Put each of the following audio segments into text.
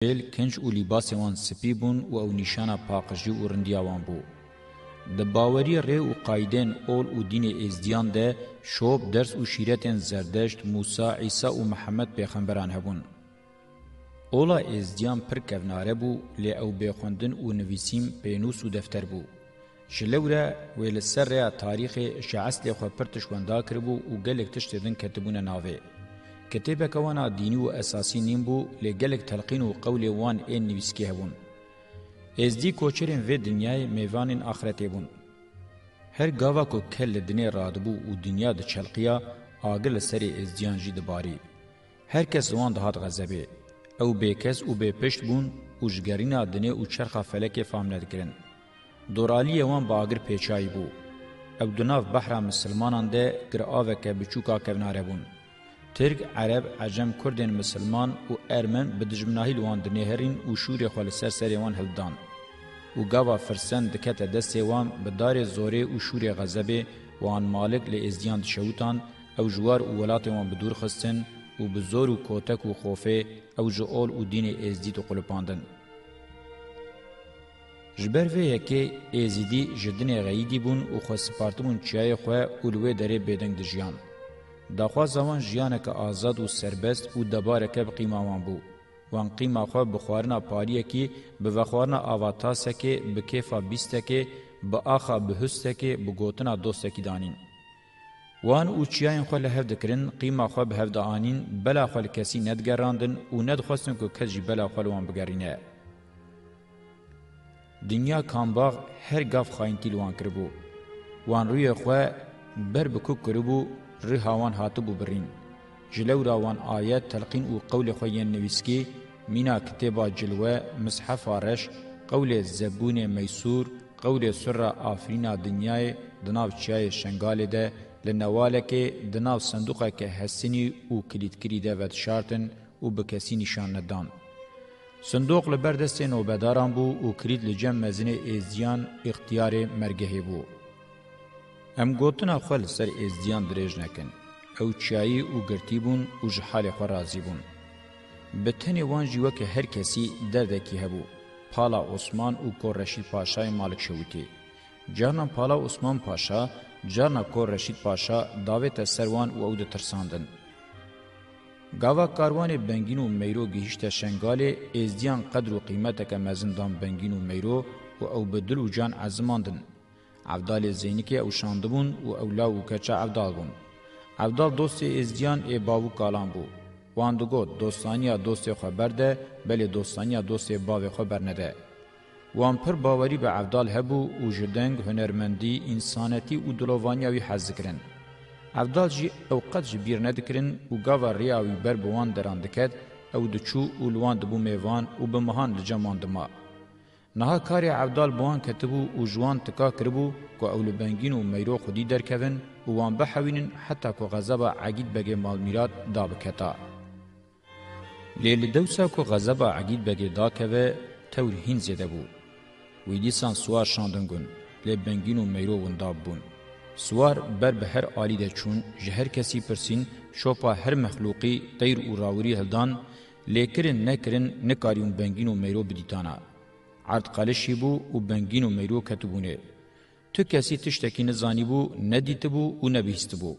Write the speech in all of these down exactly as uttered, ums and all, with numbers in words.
Êl, kinc û lîbasê wan spî bûn û ew nîşana paqijî û rindiya wan bû. Di bawerî, rê û qayîdên ol û dînê êzdiyan de şop, ders û şîretên Zerdeşt, Mûsa, Îsa û Mihemed pêxemberan hebûn. Ola êzdiyan pir kevnare bû, lê ew bê xwendin û nivîsîn, pênûs û defter bû. Ji lewre wê li ser rêya tarîxê ji eslê xwe pir tişt wenda kiribû û gelek tiştê din ketibûne navê. Kitêbeke wan a dînî û esasî nîn bû, lê gelek telqîn û qewlê wan ên nivîskî hebûn. Êzdî koçerên vê dinyayê mêvanên axretê bûn. Her gava ku ked li dinê radibû û dinya diçelqiya, agir li serê êzdiyan jî dibarî. Her kes li wan dihat xezebê. Ew bêkes û bêpişt bûn û ji gerîna dinê û çerxa felekê fam nedikirin. Doraliyê wan bi agir pêçayî bû. Ew di nav behra misilmanan de giraveke biçûka kevnare bûn. Tirk, Ereb, Ecem, Kurdên misilman û Ermen bi dijminahî li wan dinêherîn û şûrê xwe li ser serê wan hildidan. Û gava firsen dikete destê wan, bi darê zorê û şûrê xezebê wan malik li êzdiyan dişewitan, ew ji war û welatê wan bi dûr xistin û bi zor û kotek û xofê ew ji ol û dînê êzdî diqulipandin. Ji ber vê yekê Êzidî ji dinê xeyîdî bûn û xwe sipartibûn çiyayê xwe û li wê derê bêdeng dijiyan. Daxwaza wan jiyaneke azad û serbest û debareke bi qîma wan bû. Wan qîma xwe bi xwarina pariyekî, bi vexwarina ava tasekê, bi kêfa bîstekê, bi axa bihistekê, bi gotina dostekî danîn. Wan û çiyayên xwe li hev dikirin, qîma xwe bi hev dianîn, bela xwe li kesî nedigerandin û nedixwestin ku kes jî bela xwe li wan bigerîne. Dinya kambax her gav xayîntî li wan kiribû. Wan rûyê xwe ber bi kuk kiribû, riha wan hatibû birîn. Ji lewra wan ayet, telqîn û qewlê xwe yên nivîskî, mîna kitêba cilwe, mishefa reş, qewlê zebûnê meysûr, qewlê sirra afirîna dinyayê di nav çiyayê Şengalê de, li newalekê, di nav sindoqeke hesinî û kilîtkirî de vedişartin û bi kesî nîşan nedan. Sindoq li ber destê nobedaran bû û kilît li cem mezinê êzdiyan îxtiyarê mergehê bû. Em gotina xwe li ser êzdiyan dirêj nekin. Ew çiyayî û girtî bûn û ji halê xwe razî bûn. Bi tenê wan jî weke her kesî derdekî hebû. Pala Osman û Kor Reşîd Paşayê Malik Şewitî. Carna Pala Osman Paşa, carna Kor Reşîd Paşa davête ser wan û ew ditirsandin. Gava karwanê Bengîn û Meyro gihîşte Şengalê, êzdiyan qedr û qîmeteke mezin dan Bengîn û Meyro û ew bi dil û can ezimandin. Evdalê Zeynikê ew şandibûn û ew law û keça Evdal bûn. Evdal dostê êzdiyan ê bav û kalan bû. Wan digot, dostaniya dostê xwe berde, belê dostaniya dostê bavê xwe bernede. Wan pir bawerî bi Evdal hebû û ji deng, hunermendî, însanetî û dilovaniya wî hez dikirin. Evdal jî ew qet ji bîr nedikirin û gava rêya wî ber bi wan deran diket, ew diçû û li wan dibû mêvan û bi mehan li cem wan dima. Niha karê Evdal bi wan ketibû û ji wan tika kiribû ku ew li Bengîn û Meyro xwedî derkevin û wan bihewînin heta ku xezeba Egîd Begê Malmîrat dabiketa. Lê li dewsa ku xezeba Egîd Begê dakeve, tewr hîn zêde bû. Wî dîsan siwar şandin gun, lê Bengîn û Meyro windab bûn. Siwar ber bi her alî de çûn, ji her kesî pirsîn, şopa her mexlûqî, teyr û rawirî hildan, lê kirin nekirin nikarîbûn Bengîn û Meyro bidîtana. Erd qelişî bû û Bengîn û Meyro ketibûnê. Tu kesî tiştekî nizanîbû, nedîtibû û nebihîstibû.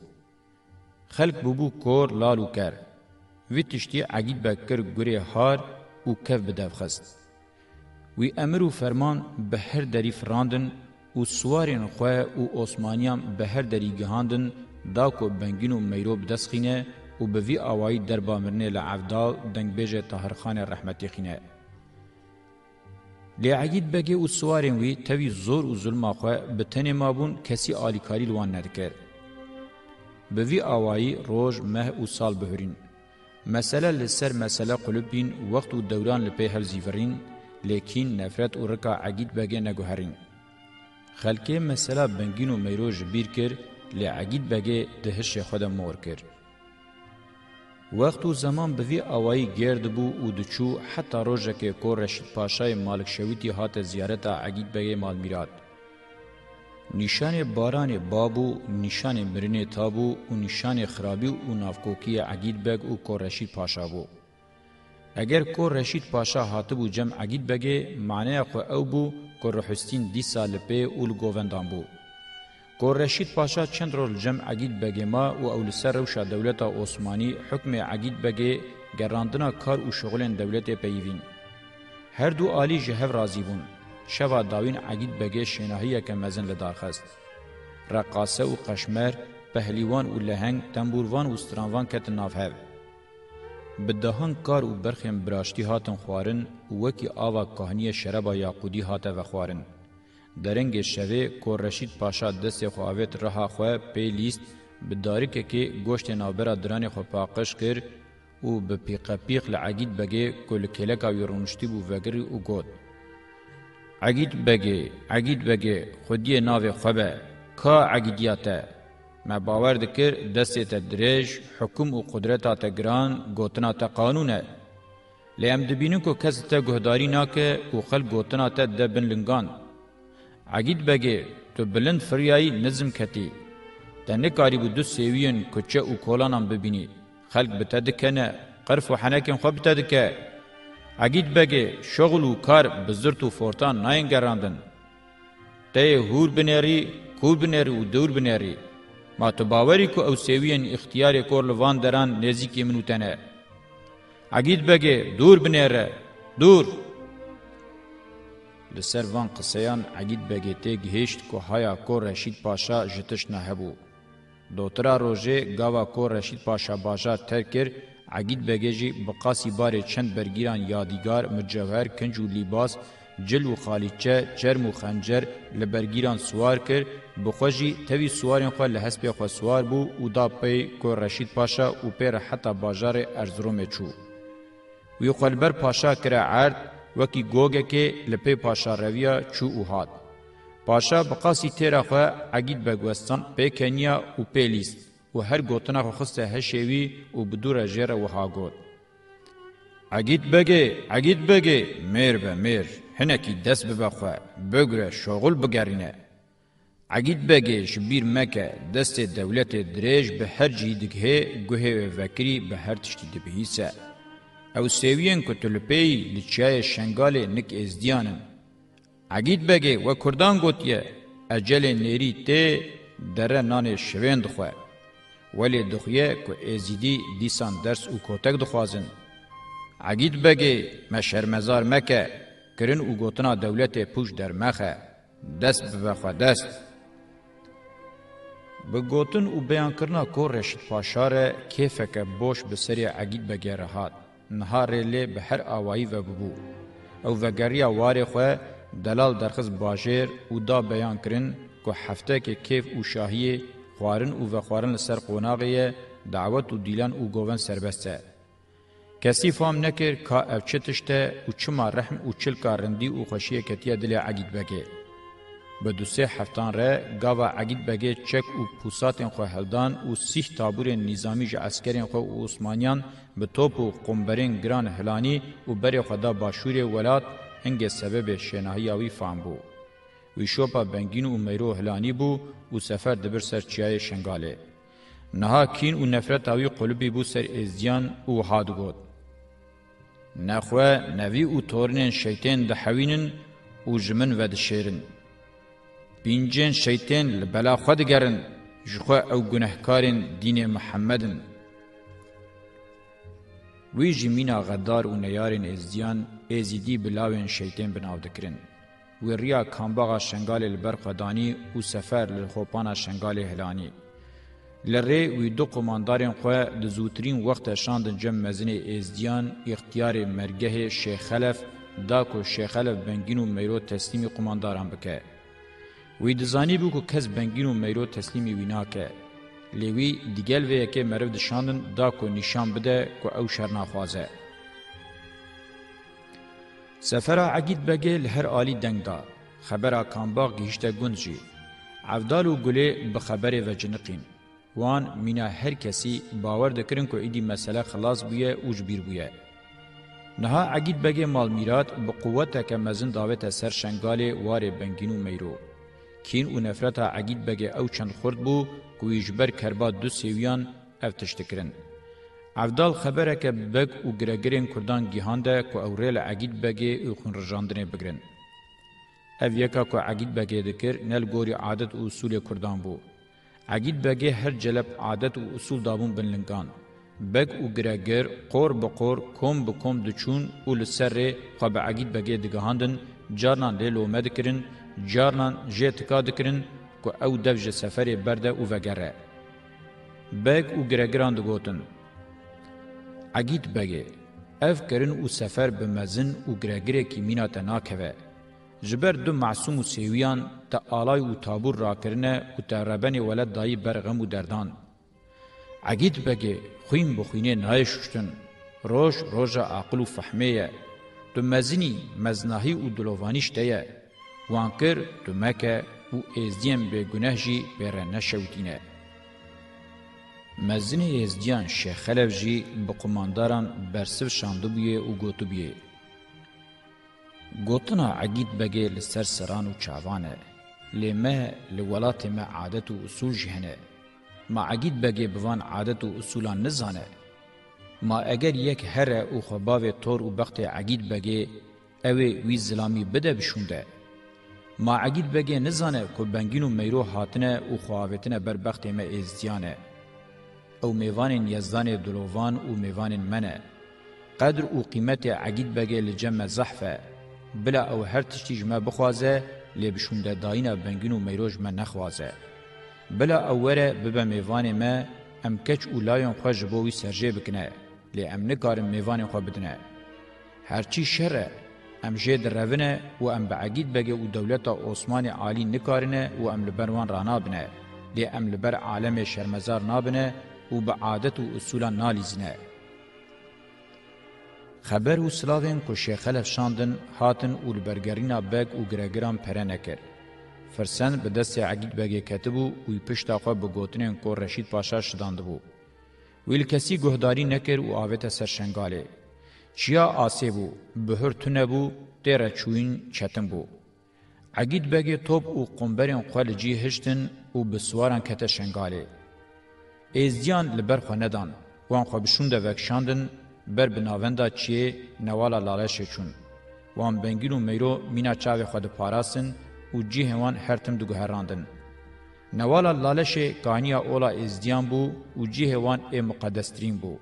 Xelk bûbû kor, lal û ker. Vî tiştî Egîd Beg kir gurê har û kev bi dev xist. Wî emir û ferman bi her derî firandin û siwarên xwe û Osmaniyan bi her derî gihandin, da ku Bengîn û Meyro bi dest xîne û bi vî awayî derba mirinê li Evdal, dengbêjê Tahirxanê rehmetî xîne. Lê Egîd Begê û siwarên wî tevî zor û zulma xwe bi tenê mabûn, kesî alîkarî li wan nedikir. Bi vî awayî roj, meh û sal bihurîn. Mesele li ser mesele qulip bîn, wext û dewran li pê hev zîvirîn, lê kîn, nefret û rika Egîd Begê neguherîn. Xelkê mesela Bengîn û Meyro ji bîr kir, lê Egîd Begê di hişê xwe de mor kir. Wext û zeman bi vî awayî gêr dibû û diçû, heta rojekê ku Reşîd Paşayê Malik Şewitî hate ziyareta Egîd Begê Malmîrat. Nîşanê baranê ba bû, nîşanê mirinê ta bû û nîşanê xirabî û navkokiyê Egîd Beg û ku Reşîd Paşa bû. Eger Ko Reşîd Paşa hatibû cem Egîd Begê, maneya xwe ew bû ku Ruhustîn dîsa li pê û li govendan bû. Ko Reşîd Paşa çend roj li cem Egîd Begê ma û ew li ser rewşa dewleta Osmanî, hukmê Egîd Begê, gerandina kar û şixulên dewletê peyivîn. Her du alî ji hev razî bûn. Şeva dawîn Egîd Begê şênahiyeke mezin li dar xist. Reqase û qeşmer, pehlîwan û leheng, tembûrvan û stranvan ketin nav hev. Bi dehan kar û berxên biraştî hatin xwarin û wekî ava kahniyê şereba Yaqûdî hate vexwarin. Derengê şevê Ko Reşîd Paşa destê xwe avêt riha xwe pê lîst, bi darikekê goştê navbera diranê xwe paqij kir û bi pîqepîq li Egîd Begê ku li kêleka wî rûniştî bû vegirî û got: "Egîd Begê, Egîd Begê, xwediyê navê xwe be, ka Egîdiya te? Me bawer dikir destê te dirêj, hukum û qudreta te giran, gotina te qanûn e. Lê em dibînin ku kes li te guhdarî nake û xelk gotina te dide bin lingan. Egîd Begê, tu bilind firiyayî nizm ketî. Te nikarîbû du sêwiyên kuçe û kolanan bibînî. Xelk bi te dikene, qirf û henekên xwe bi te dike. Egîd Begê, şixul û kar bi zirt û fortan nayên gerandin. Te yê hûr binêrî, kûr binêrî û dûr binêrî. Ma tu bawerî ku ew sêwiyên îxtiyarê kor li van deran nêzîkî min û te ne? Egîd Begê, dûr binêre, dûr!" Li ser van qiseyan Egîd Begê tê gihişt ku haya Ko Reşîd Paşa ji tişt nehebû. Dotira rojê, gava Ko Reşîd Paşa bajar terk kir, Egîd Begê jî bi qasî barê çend bergîran yadîgar, mucewher, kinc û lîbas, cil û xalîçe, çerm û xencer li bergîran siwar kir, bi xwe jî tevî siwarên xwe li hespê xwe siwar bû û da pey Ko Reşîd Paşa û pê re heta bajarê Erziromê çû. Wî xwe li ber paşa kire erd, wekî gogekê li pê paşa reviya, çû û hat. Paşa bi qasî têra xwe Egîd Beg westan pê keniya û pê lîst û her gotina xwe xiste heşê wî û bi dû re jê re wiha got: "Egîd Begê, Egîd Begê, mêr be mêr, hinekî dest bibe xwe, bigre, şoxul bigerîne. Egîd Begê, ji bîr meke, destê dewletê dirêj bi her cihî digihê, guhê wê vekirî bi her tiştî dibihîse. Ew sêwiyên ku tu li pê yî li çiyayê Şengalê nik êzdiyan in. Egîd Begê, we kurdan gotiye, ecelê nêrî tê, dere nanê şivên dixwe. Welê dixuye ku êzîdî dîsan ders û kotek dixwazin. Egîd Begê, me şermezar meke, kirin û gotina dewletê pûç dermexe. Dest bibe xwe dest." Bi gotin û beyankirina Ko Reşîd Paşa re kêfeke boş bi serê Egîd Begê re hat. Niha rê lê bi her awayî vebibû. Ew vegeriya warê xwe, delal derxist bajêr û da beyan kirin ku hefteyekê kêf û şahiyê, xwarin û vexwarin li ser qonaxê ye, dawet û dîlan û govend serbest e. Kesî fam nekir ka ev çi tişt e û çima rehm û çilka rindî û xweşiyê ketiye dilê Egîd Begê. Bi du sê heftan re gava Egîd Begê çek û pûsatên xwe hildan û sîh tabûrên nîzamî ji eskerên xwe û Osmaniyan bi top û qumberên giran hilanî û berê xwe da başûrê welat, hingê sebebê şênahiya wî fam bû. Wî şopa Bengîn û Meyro hilanî bû û sefer dibir ser çiyayê Şengalê. Niha kîn û nefreta wî qulibî bû ser êzdiyan û wiha digot: "Ne xwe, ne vî û torinên şeytên dihewînin û ji min vedişêrin. Pîncên şeytên li bela xwe digerin, ji xwe ew gunehkarên dînê Mihemed in." Wî ji mîna xedar û neyarên êzdiyan, êzîdî bi lawên şeytên bi nav dikirin. Wî riya kambaxa Şengalê li ber xwe danî û sefer li xopana Şengalê hilanî. Li rê wî du qumandarên xwe di zûtirîn wexte şandin cem mezinê êzdiyan, îxtiyarê mergehê Şêxelef da ku Şêxelef Bengîn û Meyro teslîmî qumandaran bike. Wî dizanîbû ku kes Bengîn û Meyro teslîmî wî nake. Lê wî digel vê yekê meriv dişandin da ku nîşan bide ku ew şer naxwaze. Sefera Egîd Begê li her alî deng da. Xebera Kambax gihîşte gund jî. Evdal û Gulê bi xeberê veciniqîn. Wan mîna her kesî bawer dikirin ku îdî mesele xilas bûye û ji bîr bûye. Niha Egîd Begê Malmîrat bi quweteke mezin davête ser Şengalê warê Bengîn û Meyro. Kîn û nefreta Egîd Begê ew çend xurt bû ku wî ji ber kerba du sêwiyan ev tişt dikirin. Evdal xebereke beg û giregirên Kurdan gihande ku ew rê li Egîd Begê û xwînrijandinê bigirin. Ev yeka ku Egîd Begê dikir, ne li gorî adet û usûlê Kurdan bû. Egîd Begê her celeb adet û usûl dabûn bin lingan. Beg û giregir qor bi qor, kom bi kom diçûn û li ser rê xwe bi Egîd Begê digihandin, carnan lê lome dikirin, carnan jê tika dikirin ku ew dev ji seferê berde û vegere. Beg û giregiran digotin: Egîd Begê, ev kirin û sefer bi mezin û giregirekî mîna te nakeve. Ji ber du masûm û sêwiyan te alay û tabûr rakirine û te rebenê welet dayî ber xem û derdan. Egîd Begê, xwîn bi xwînê nayê şuştin. Roj roja aqil û fehmê ye. Tu mezinî, meznahî û dilovanî ji te ye. Wan kir, tu meke û êzdiyên bêguneh jî pê re neşewitîne. Mezinê êzdiyan Şêxelev jî bi qumandaran bersiv şandibûyê û gotibûyê: Gotina Egîd Begê li ser seran û çavan e. Lê me li welatê me adet û usûl jî hene. Ma Egîd Begê bi van adet û usûlan nizane? Ma eger yek here û xwe bavê tor û bextê Egîd Begê, ew ê wî zilamî bide bi şûnde? Ma Egîd Begê nizane ku Bengîn û Meyro hatine û xwe avêtine ber bextê me êzdiyan e? Ew mêvanên Yezdanê dilovan û mêvanên me ne. Qedr û qîmetê Egîd Begê li cem me zehf e. Bila ew her tiştî ji me bixwaze, lê bi şûndedayîna Bengîn û Meyro ji me nexwaze. Bila ew were bibe mêvanê me, em keç û layên xwe ji bo wî serjê bikine, lê em nikarin mêvanên xwe bidine. Herçî şer e, em jê direvine û em bi Egîd Begê û dewleta Osmanê Alî nikarine û em li ber wan ranabine, lê em li ber alemê şermezar nabine û bi adet û usûlan nalîzine. Xeber û silavên ku Şêxelev şandin, hatin û li bergerîna beg û giregiran pere nekir. Firsend bi destê Egîd Begê ketibû û wî pişta xwe bi gotinên ku Reşîd Paşa şidandibû. Wî li kesî guhdarî nekir û avête ser Şengalê. Çiya asê bû, bihur tune bû, tê re çûyîn çetin bû. Egîd Begê top û qumberên xwe li cî hiştin û bi siwaran kete Şengalê. Êzdiyan li ber xwe nedan, wan xwe bi şûnde vekişandin, ber bi navenda çiyê Newala Laleşê çûn. Wan Bengîn û Meyro mîna çavê xwe diparastin û cihê wan her tim diguherandin. Newala Laleşê kaniya ola êzdiyan bû û cihê wan ê miqedestirîn bû.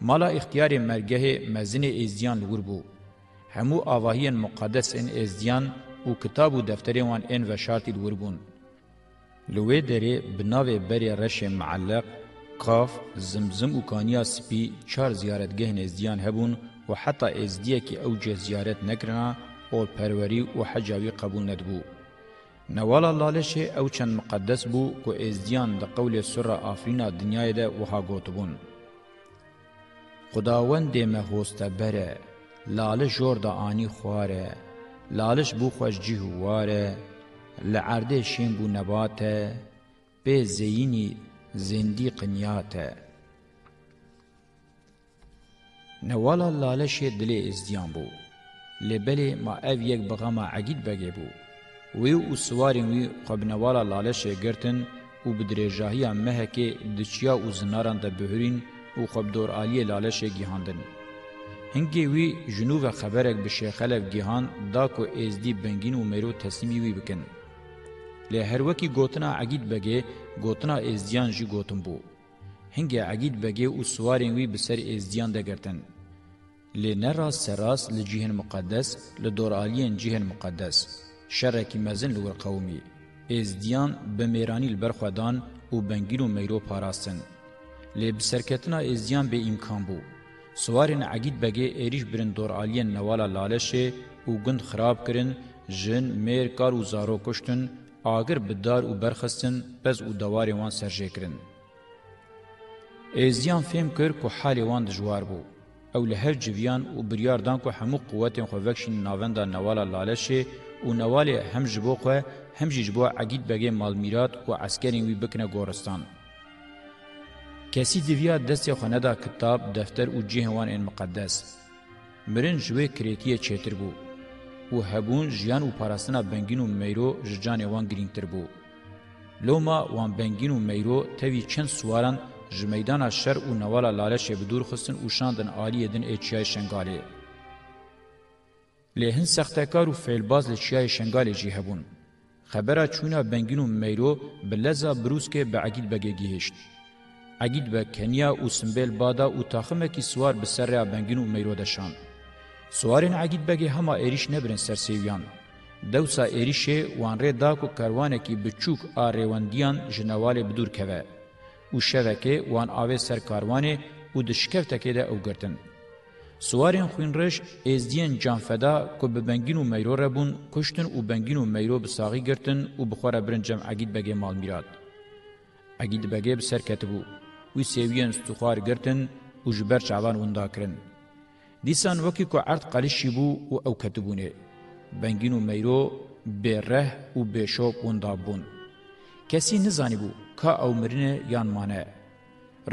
Mala îxtiyarê mergehê mezinê êzdiyan li wir bû. Hemû avahiyên miqedes ên êzdiyan û kitab û defterên wan ên veşartî li wir bûn. Li wê derê bi navê Berê Reşê Meelleq, Kaf, Zimzim û Kaniya Spî çar ziyaretgehên êzdiyan hebûn û heta êzdiyekî ew cih ziyaret nekirina, olperwerî û heca wî qebûl nedibû. Newala Laleşê ew çend miqedes bû ku êzdiyan di qewlê sura afirîna dinyayê de wiha gotibûn: Xwedawendê me hosteber e, Laliş jor de anî xwar e, Laliş bû xweş cih û war e, li erdê şên bû nebat e, pê zeyînî zêndî qinyat e. Newala Laleşê dilê êzdiyan bû. Lê belê ma ev yek bi xema Egîd Begê bû. Wî û siwarên wî xwe bi Newala Laleşê girtin û bi dirêjahiya mehekê di çiya û zinaran de bihurîn û xwe bi doraliyê Laleşê gihandin. Hingê wî ji nû ve xeberek bi Şêxelev gihand da ku êzdî Bengîn û Meyro teslîmî wî bikin. Lê her wekî gotina Egîd Begê, gotina êzdiyan jî gotin bû. Hingê Egîd Begê û siwarên wî bi ser êzdiyan de girtin. Lê ne rast serast li cihên miqedes, li doraliyên cihên miqedes şerekî mezin li wir qewimî. Êzdiyan bi mêranî li ber xwe dan û Bengîn û Meyro parastin. Lê bi serketina êzdiyan bê îmkan bû. Siwarên Egîd Begê êrîş birin doraliyên Newala Laleşê û gund xirab kirin, jin, mêr, kar û zarok kuştin, agir bi dar û berxistin, pez û dewarên wan serjê kirin. Êziyan fêm kir ku halê wan dijwar bû. Ew li hev civiyan û biryar dan ku hemû quwetên xwe vekişînin navenda Newala Laleşê û Newalê hem ji bo xwe hem jî ji bo Egîd Begê malmîrat û eskerên wî bikine goristan. Kesî diviya destê xwe neda kitab, defter û cihên wan ên miqedes. Mirin ji wê kirêtiyê çêtir bû û hebûn, jiyan û parastina Bengîn û Meyro ji canê wan girîngtir bû. Loma wan Bengîn û Meyro tevî çend siwaran Ji meydana şer û newala Laleşê bi dûr xistin û şandin aliyê din ê Çiyayê Şengalê. Lê hin sextekar û fêlbaz li Çiyayê Şengalê jî hebûn. Xebera çûna Bengîn û Meyro bi leza birûskê bi Egîd Begê gihişt. Egîd Beg keniya û simbêl bada û taximekî siwar bi ser rêya Bengîn û Meyro de şand. Siwarên Egîd Begê hema êrîş nebirin ser sêwiyan. Dewsa êrîşê wan rê da ku kerwanekî biçûk a rêwendiyan ji newalê bi dûr keve û şevekê wan avê ser karwanê û di şikeftekê de ew girtin. Siwarên xwînrij êzdiyên canfeda ku bi Bengîn û Meyro re bûn, kuştin û Bengîn û Meyro bi saxî girtin û bi xwe re birin cem Egîd Begê malmîrat. Egîd Begê bi ser ketibû. Wî sêwiyên stûxwar girtin û ji ber çavan winda kirin. Dîsan wekî ku erd qelişî bû û ew ketibûnê. Bengîn û Meyro bê reh û bê şop winda bûn. Kesî nizanîbû ka ew mirine yan mane.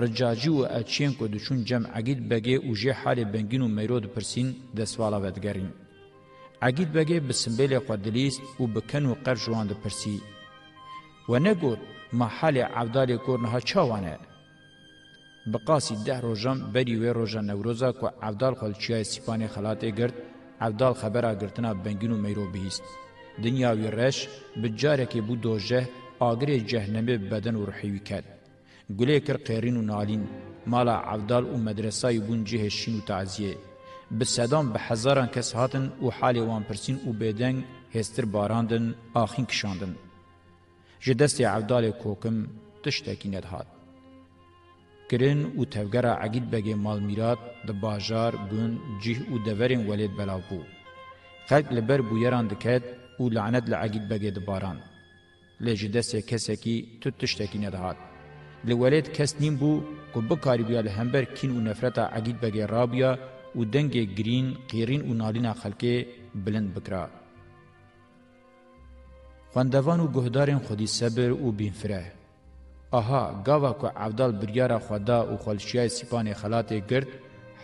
Ricacî û elçiyên ku diçûn cem Egîd Begê û jê halê Bengîn û Meyro dipirsîn, destvala vedigerîn. Egîd Begê bi simbêlê xwe dilîst û bi ken û qerc wan dipirsî. We negot, ma halê Evdalê kor niha çawan e? Bi qasî deh rojan berî wê roja Newroza ku Evdal xwe li Çiyayê Sîpanê Xelatê girt, Evdal xebera girtina Bengîn û Meyro bihîst. Dinya wî reş, bi carekê bû dojeh, agirê cehnemê bi beden û ruhê wî ket. Gulê kir qêrîn û nalîn, mala Evdal û medresayî bûn cihê şîn û taziyê. Bi sedan, bi hezaran kes hatin û halê wan pirsîn û bêdeng hêstir barandin, axîn kişandin. Ji destê Evdalê kokim tiştekî nedihat. Kirin û tevgera Egîd Begê malmîrat di bajar, gund, cih û deverên welêt belav bû. Xelk li ber bûyeran diket û lanet li Egîd Begê dibaran. Lê ji destê kesekî tu tiştekî nedihat. Li welêt kes nîn bû ku bikarîbiya li hember kîn û nefreta Egîd Begê rabiya û dengê girîn, qîrîn û nalîna xelkê bilind bikira. Xwendevan û guhdarên xwedî sebir û bînfireh. Aha, gava ku Evdal biryara xwe da û xwe li Çiyayê Sîpanê Xelatê girt,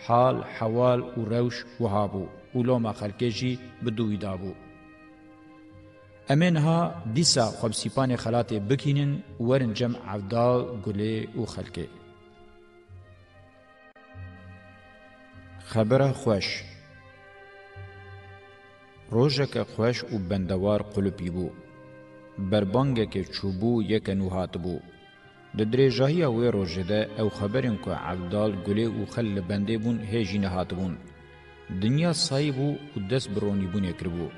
hal, hewal û rewş wiha bû û loma xelkê jî bi dû wî dabû. Em ê niha dîsa xwe bi Sîpanê Xelatê bikînin û werin cem Evdal, Gulê û xelkê. Xebera xweş. Rojeke xweş û bendewar qulipî bû. Berbangeke çûbû yeke nû hatibû. Di dirêjahiya wê rojê de ew xeberên ku Evdal, Gulê û Xel li bendê bûn hê jî nehatibûn. Dinya sayî bû û dest bi ronîbûnê kiribû.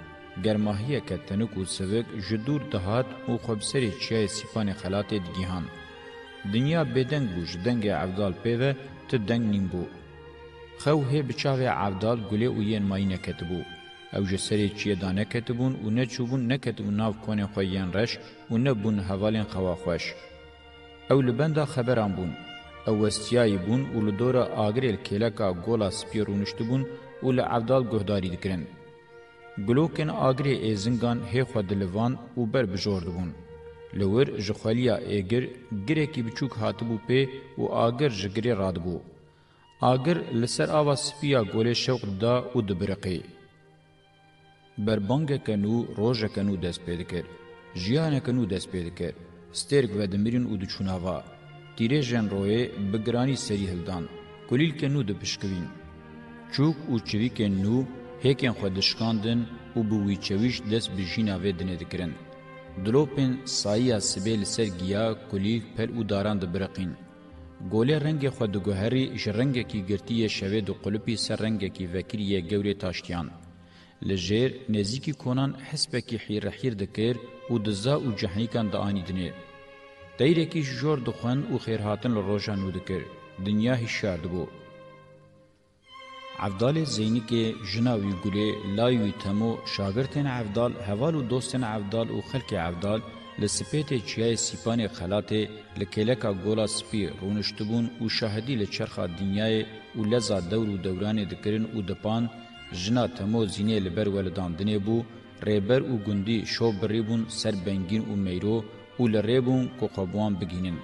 Germahiyeke tenik û sivik ji dûr dihat û xwe bi serê Çiyayê Sîpanê Xelatê digihan. Dinya bêdeng bû, ji dengê Evdal pê ve ti deng nîn bû. Xew hê bi çavê Evdal, Gulê û yên mayî neketibû. Ew ji serê çiyê daneketibûn û neçûbûn, neketibûn nav konên xwe yên reş û nebûn hevalên xewa xweş. Ew li benda xeberan bûn. Ew westiyayî bûn û li dora agirê li kêleka Gola Spiyê rûniştibûn û li Evdal guhdarî dikirin. Gulokên agirê êzingan hê xwe dilivand û ber bijor dibûn. Li wir ji xweliya êgir girekî biçûk hatibû pê û agir ji girê radibû. Agir li ser ava spî ya Golê şewq dida û dibiriqî. Berbangeke nû, rojeke nû dest pê dikir. Jiyaneke nû dest pê dikir. Stêrk vedimirîn û diçûn ava. Tîrêjên royê bi giranî serî hildan. Kulîlkên nû dipişkivîn. Çûk û çivîkên nû hêkên xwe dişkandin û bi wî çewîş dest bi jîna vê dinê dikirin. Dilopên sayiya sibê li ser giya, kulîlk, pel û daran dibiriqîn. Golê rengê xwe diguherî, ji rengekî girtî yê şevê diqulipî ser rengekî vekirî yê gewrê taştiyan. Li jêr, nêzîkî konan hespekî hîrehîr dikir û diza û cehnîkan dianî dinê. Teyrekî ji jor dixwend û xêrhatin li roja nû dikir. Dinya hişyar dibû. Evdalê Zeynikê, jina wî Gulê, layê wî Temo, şagirtên Evdal, heval û dostên Evdal û xelkê Evdal li sipêtê Çiyayê Sîpanê Xelatê li kêleka Gola Spî rûniştibûn û şahidî li çerxa dinyayê û leza dewr û dewranê dikirin û dipan, jina Temo Zînê li ber welidandinê bû, rêber û gundî şo birîbûn ser Bengîn û Meyro û li rê bûn ku xwe bi wan bigihînin.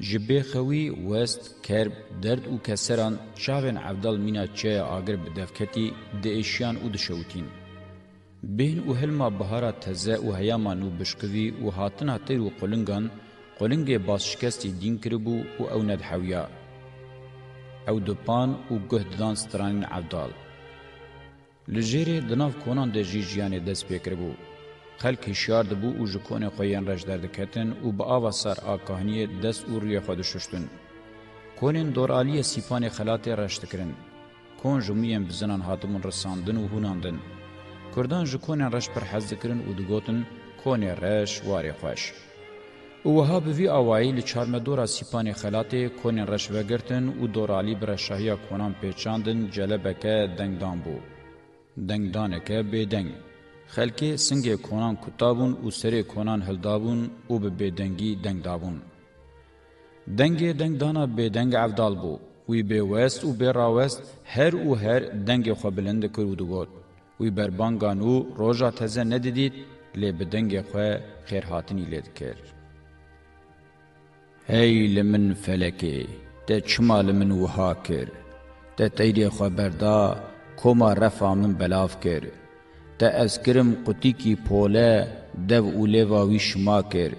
Ji bêxewî, west, kerb, derd û keseran çavên Evdal mîna çiyaya agir bi dev ketî, diêşiyan û dişewitîn. Bêhn û hilma bihara teze û heyama nû bişkivî û hatina teyr û qulingan Qulingê basşikestî dîn kiribû û ew nedihewiya. Ew dipan û guh didan stranên Evdal. Li jêrê di nav konan de jî jiyanê dest pê kiribû. Xelk hişyar dibû û ji konên xwe yên reş derdiketin û bi ava sar a kahniyê dest û rûyê xwe dişuştin. Konên doraliyê Sîpanê Xelatê reş dikirin. Kon ji mûyên bizinan hatibûn risandin û hûnandin. Kurdan ji konên reş pir hez dikirin û digotin, "Konê reş, warê xweş." Û wiha bi vî awayî li çarmedora Sîpanê Xelatê konên reş vegirtin û doralî bi reşahiya konan pêçandin, celebeke dengdan bû. Dengdaneke bêdeng. Xelkê singê konan kutabûn û serê konan hildabûn û bi bêdengî deng dabûn. Dengê dengdana bêdeng Evdal bû. Wî bêwest û bêrawest her û her dengê xwe bilind dikir û digot. Wî berbanga nû roja teze nedidît, lê bi dengê xwe xêrhatinî lê dikir. Hey li min felekê, te çima li min wiha kir? Te teyrê xwe berda, koma refa min belav kir. Te ez kirim qutîkî pole, dev û lêva wî şima kir.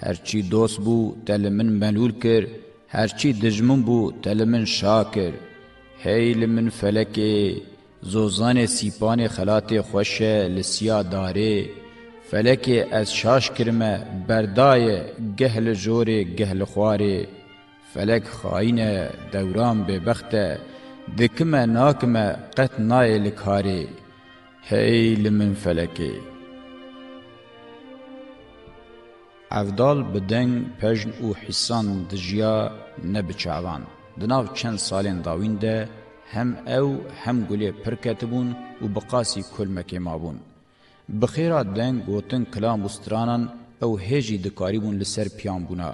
Herçî dost bû, te li min melûl kir, herçî dijmin bû, te li min şa kir. Hey li min felekê, zozanê Sîpanê Xelatê xweş e li siya darê. Felekê ez şaş kirime, berdaye geh li jorê, geh li xwarê. Felek xayîn e, dewran bêbext e, dikime nakime qet nayê li karê. Hey li min felekê. Evdal bi deng, pejn û hîsan dijiya, ne bi çavan. Di nav çend salên dawîn de hem ew hem Gulê pir ketibûn û bi qasî kulmekê mabûn. Bi xêra deng, gotin, kilam û stranan ew hê jî dikarîbûn li ser piyanbûna.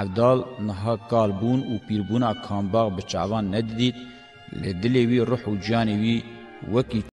Evdal niha kal bûn û pîrbûna Kambax bi çavan nedidît, lê dilê wî, ruh û canê wî wekî